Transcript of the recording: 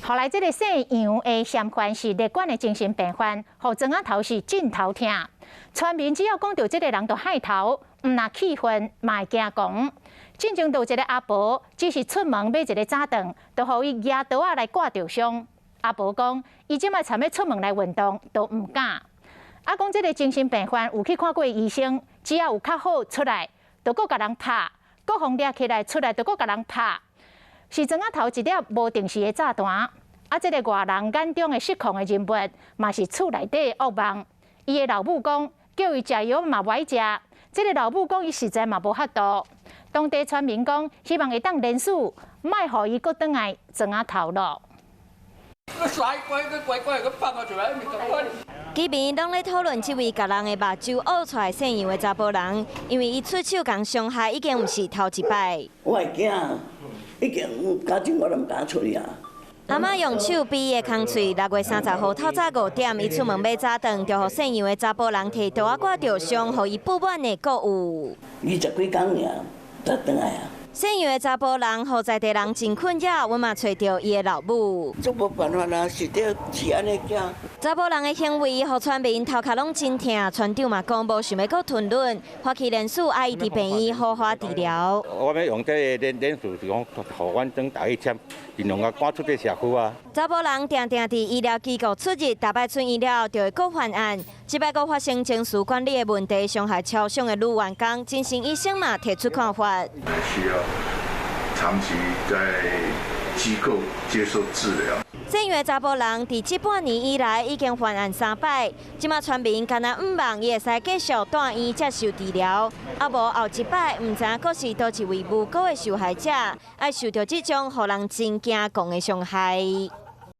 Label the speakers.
Speaker 1: 後來這个姓楊的嫌犯是列管的精神病患，予庄仔頭是真頭疼。村民只要講著這个人就害頭，毋但氣憤，嘛會驚狂。進前就有一个阿婆，只是出門買一个早頓，就予伊舉刀仔來割著傷。阿婆講，伊這擺參欲出門來運動，都毋敢。啊，講這个精神病患有去看過醫生，只要有較好出來，就閣共人拍，閣予掠起來出來，就閣共人拍。是莊仔頭一粒無定時的炸彈。啊，這个外人眼中的失控的人物，嘛是厝內底的噩夢。伊的老母講，叫伊食藥嘛無愛食。這个老母講，伊實在嘛無法度。當地村民講，希望會當連署，莫予伊閣轉來莊仔頭囉。
Speaker 2: 乖乖乖個放出來，
Speaker 3: 居民攏咧討論這位共人的目睭挖出來姓楊的查埔人，因為伊出手共傷害已經毋是頭一擺。
Speaker 4: 我會驚，已經家陣我都毋敢出去啊。
Speaker 3: 阿嬤用手比伊的空喙，6月30號透早5點，伊出門買早頓，就予姓楊的查埔人提刀仔割著傷，予伊不滿的閣有。
Speaker 4: 20幾工爾，才轉來啊。
Speaker 3: 姓楊的查埔人，予在地人真困擾，阮嘛揣著伊的老母。
Speaker 4: 這無辦法啦，是得是按呢驚。
Speaker 3: 查埔人的行為，予村民頭殼攏真疼。村長嘛講無想欲閣吞忍，發起連署愛伊佇病院好好治療。
Speaker 5: 我欲用這个連署是講，予阮轉達去簽，盡量共趕出這社區啊。
Speaker 3: 查埔人定定佇醫療機構出入，逐擺出院了就會閣犯案。這擺閣發生情緒管理的問題，傷害超傷的女員工，精神醫生嘛提出看法。
Speaker 6: 需要長期在機構接受治療。
Speaker 3: 姓楊查埔人佇這半年以來已經犯案三擺，這馬村民敢若向望伊會使繼續蹛院接受治療，啊無後一擺毋知影閣是佗一位無辜的受害者，愛受著這種予人真驚狂的傷害。